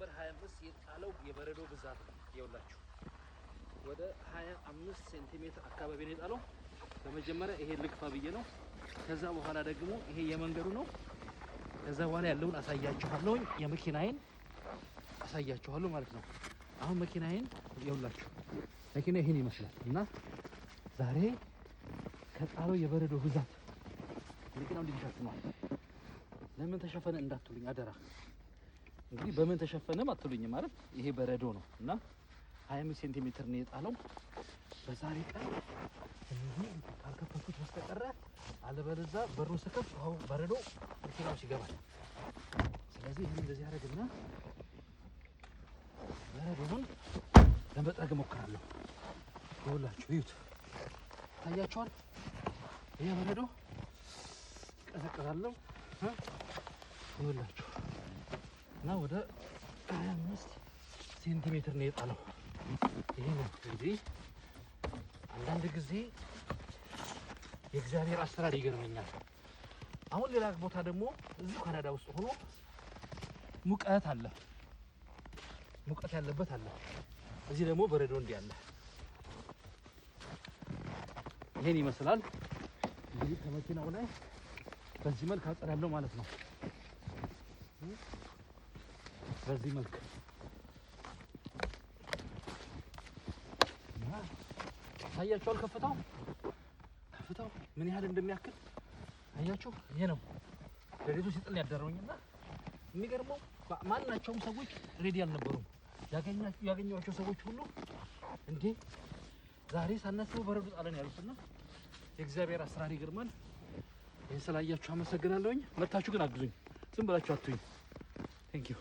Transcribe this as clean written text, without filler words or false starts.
December 25 የጣለው የበረዶ ብዛት ነው። ይኸውላችሁ ወደ 25 ሴንቲሜትር አካባቢ ነው የጣለው። በመጀመሪያ ይሄ ልግፋ ብዬ ነው። ከዛ በኋላ ደግሞ ይሄ የመንገዱ ነው። ከዛ በኋላ ያለውን አሳያችኋለሁ። የመኪናዬን አሳያችኋለሁ ማለት ነው። አሁን መኪናዬን ይኸውላችሁ፣ መኪና ይሄን ይመስላል እና ዛሬ ከጣለው የበረዶ ብዛት መኪናው እንዲህ ተሸፍኗል። ለምን ተሸፈነ እንዳትሉኝ አደራ። እንግዲህ በምን ተሸፈነም አትሉኝ፣ ማለት ይሄ በረዶ ነው እና 25 ሴንቲሜትር ነው የጣለው በዛሬ ቀን። እነዚህ ካልከፈቱት በስተቀረ፣ አለበለዚያ በሩን ስከፍት ውሃው በረዶ መኪናው ይገባል። ስለዚህ ይህን እንደዚህ አደረግና በረዶውን ለመጥረግ እሞክራለሁ። ይኸውላችሁ እዩት፣ ታያችኋል። ይሄ በረዶ ይቀዘቅዛለሁ። ይኸውላችሁ እና ወደ 25 ሴንቲሜትር ነው የጣለው። ይሄ ነው እንግዲህ። አንዳንድ ጊዜ የእግዚአብሔር አሰራር ይገርመኛል። አሁን ሌላ ቦታ ደግሞ እዚሁ ካናዳ ውስጥ ሆኖ ሙቀት አለ፣ ሙቀት ያለበት አለ። እዚህ ደግሞ በረዶ እንዲህ አለ። ይሄን ይመስላል እንግዲህ። ከመኪናው ላይ በዚህ መልክ አጸዳለሁ ማለት ነው። በዚህ መልክ እና ታያችኋል። ከፍታው ምን ያህል እንደሚያክል አያችሁ። ይሄ ነው ሌሊቱ ሲጥል ያደረውኝና የሚገርመው ማናቸውም ሰዎች ready አልነበሩም። ያገኘኋቸው ሰዎች ሁሉ እንዴ ዛሬ ሳናስበው በረዶ ጣለን ያሉትና የእግዚአብሔር አሰራር ይገርማል። ይህን ስላያችሁ አመሰግናለሁኝ። መታችሁ ግን አግዙኝ፣ ዝም ብላችሁ አትዩኝ። Thank you.